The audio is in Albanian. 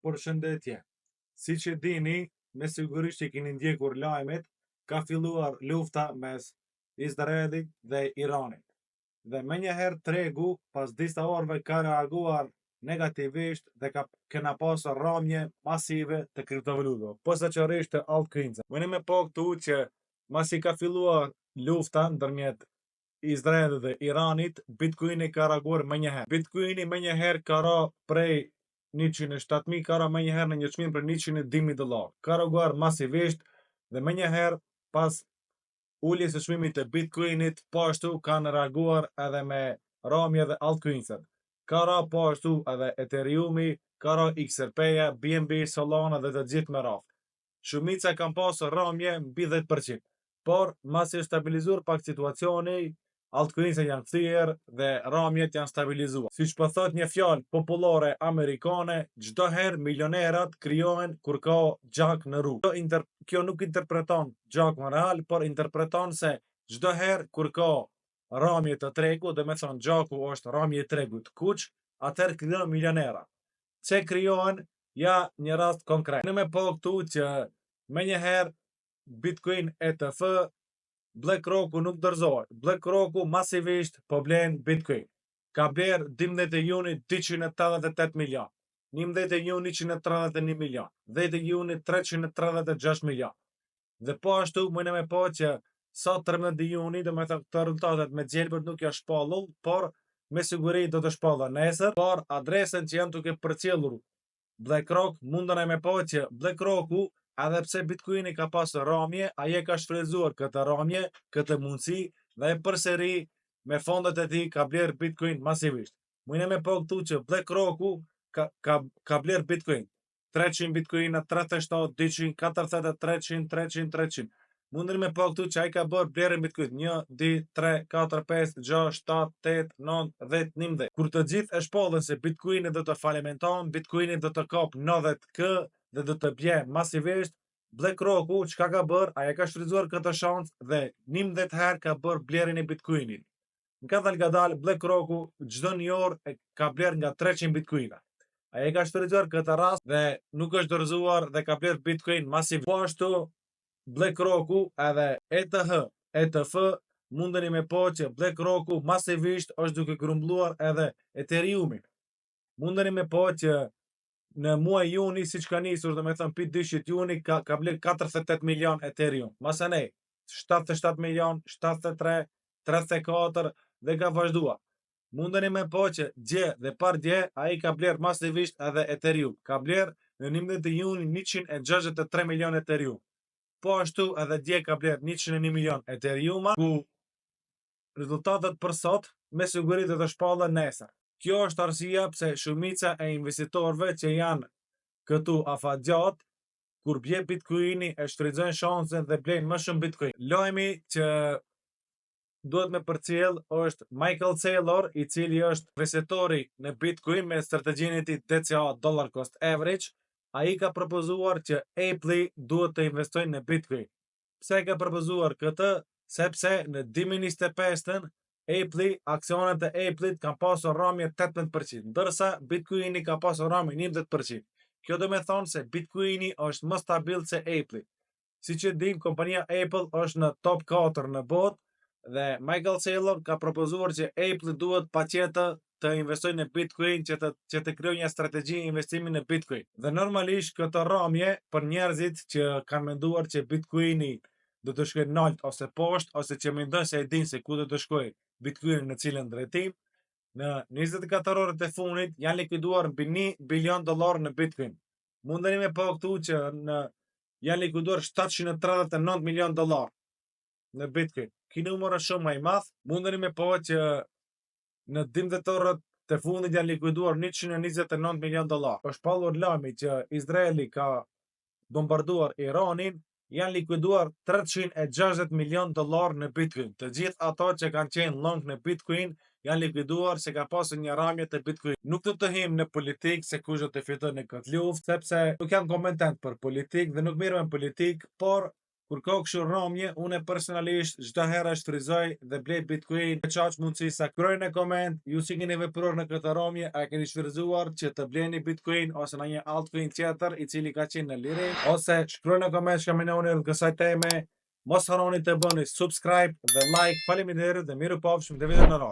Përshëndetje. Siç e dini, me sigurisht që keni ndjekur lajmet, ka filluar lufta mes Izraelit dhe Iranit. Dhe menjëherë tregu pas disa orëve ka reaguar negativisht dhe ka kena pasur ramje masive të kriptovalutave, posaçërisht të altcoins. Mundeni me pa këtu që masi ka filluar lufta ndërmjet Izraelit dhe Iranit, Bitcoini ka reaguar menjëherë. Bitcoini menjëherë ka ra prej 107.000 ka ra menjëherë në një çmim prej 102.000 dollar. Ka reaguar masivisht dhe menjëherë pas uljes së çmimit të Bitcoinit, po ashtu kanë reaguar edhe me ramje dhe altcoinsat. Ka ra po ashtu edhe Ethereumi, ka ra XRP-ja, BNB, Solana dhe të gjithë me radhë. Shumica kanë pasur ramje mbi 10%. Por, masi është stabilizuar pak situacioni, altcoinsat janë kthyer dhe ramjet janë stabilizuar. Siç po thot një fjalë popullore amerikane, çdo herë milionerat krijohen kur ka gjak në rrugë. Kjo, inter, kjo nuk interpreton gjakun real, por interpreton se çdo herë kur ka ramje të tregut, do me thonë gjaku është ramje i tregut kuq, atëherë krijohen milionera. Pse krijohen? Ja një rast konkret. Ne me pa këtu që menjëherë Bitcoin ETF BlackRocku nuk dorëzohet. BlackRocku masivisht po blen Bitcoin. Ka bler 12 juni 288 milion, 11 juni 131 milion, 10 juni 336 milion. Dhe po ashtu mundem me pa që sot 13 juni, do me thënë këto rezultatet me gjelbër nuk janë shpallur, por me siguri do të shpallen nesër, por adresën që janë duke përcjellur BlackRock mundën me pa që BlackRocku edhe pse Bitcoini ka pasur ramje, ai e ka shfrytëzuar këtë ramje, këtë mundësi dhe e përsëri me fondet e tij ka bler Bitcoin masivisht. Mundem me pa këtu që BlackRocku ka ka ka bler Bitcoin. 300 Bitcoina, 37, 200, 40, 300, 300, 300. Mundeni me pa këtu që ai ka bërë blerjen Bitcoin 1, 2, 3, 4, 5, 6, 7, 8, 9, 10, 11. Kur të gjithë e shpallën se Bitcoini do të falimenton, Bitcoini do të kap 90k dhe do të bje masivisht, BlackRocku çka ka bërë, ai e ka shfrytëzuar këtë shans dhe 11 herë ka bërë blerjen e Bitcoinit. Ngadal ngadal BlackRocku çdo një orë e ka bler nga 300 Bitcoina. Ai e ka shfrytëzuar këtë rast dhe nuk është dorëzuar dhe ka bler Bitcoin masivisht. Po ashtu BlackRocku edhe ETH, ETF mundeni me pa që BlackRocku masivisht është duke grumbulluar edhe Ethereumin. Mundeni me pa që në muaj juni, siç ka nisur, do me thënë pi dyshit juni, ka, ka bler 48 milion Ethereum. Masanej, 77 milion, 73, 34 dhe ka vazhduar. Mundeni me pa që dje dhe par dje ai ka bler masivisht edhe Ethereum. Ka bler në 11 juni 163 milion Ethereum. Po ashtu edhe dje ka bler 101 milion Ethereum, ku rezultatet për sot me siguri do të shpallen nesër. Kjo është arsyeja pse shumica e investitorëve që janë këtu afatgjatë, kur bje Bitcoini e shfrytëzojnë shansin dhe blejnë më shumë Bitcoin. Lajmi që duhet me përcjell është Michael Saylor, i cili është investitori në Bitcoin me strategjinë e tij DCA Dollar Cost Average. Ai ka propozuar që Apple duhet të investojë në Bitcoin. Pse e ka propozuar këtë? Sepse në 2025-ën Apple, aksionet e Apple-it kanë pasur ramje 18%, ndërsa Bitcoini ka pasur ramje 11%. Kjo do me thonë se Bitcoini është më stabil se Apple. Siç e dim, kompania Apple është në top 4 në botë dhe Michael Saylor ka propozuar që Apple duhet patjetër të investojë në Bitcoin që të që të krijojë një strategji investimi në Bitcoin. Dhe normalisht këto ramje për njerëzit që kanë menduar që Bitcoini do të shkojë nalt ose poshtë ose që mendojnë se e dinë se ku do të shkojë Bitcoini në cilën drejtim, në 24 orët e fundit janë likuiduar mbi 1 bilion dollar në Bitcoin. Mundeni me pa këtu që në janë likuiduar 739 milion dollar në Bitcoin. Ky numër është shumë më i madh. Mundeni me pa që në 12 orët të fundit janë likuiduar 129 milion dollar. Është shpallur lajmi që Izraeli ka bombarduar Iranin, janë likuiduar 360 milion dollar në Bitcoin. Të gjithë ato që kanë qenë long në Bitcoin janë likuiduar se ka pasur një ramje të Bitcoin. Nuk do të him në politikë se kush do të fitojë në këtë luftë, sepse nuk jam kompetent për politikë dhe nuk merrem me politikë, por Kur ka kështu ramje, unë personalisht çdo herë shfrytëzoj dhe blej Bitcoin me qaq mundësi sa. Shkruaj në koment, ju si keni vepruar në këtë ramje, a keni shfrytëzuar që të bleni Bitcoin ose në një altcoin tjetër i cili ka qenë në lirim, ose shkruaj në koment çka mendoni rreth kësaj teme. Mos harroni të bëni subscribe dhe like. Faleminderit dhe mirupafshim në videon e radhës.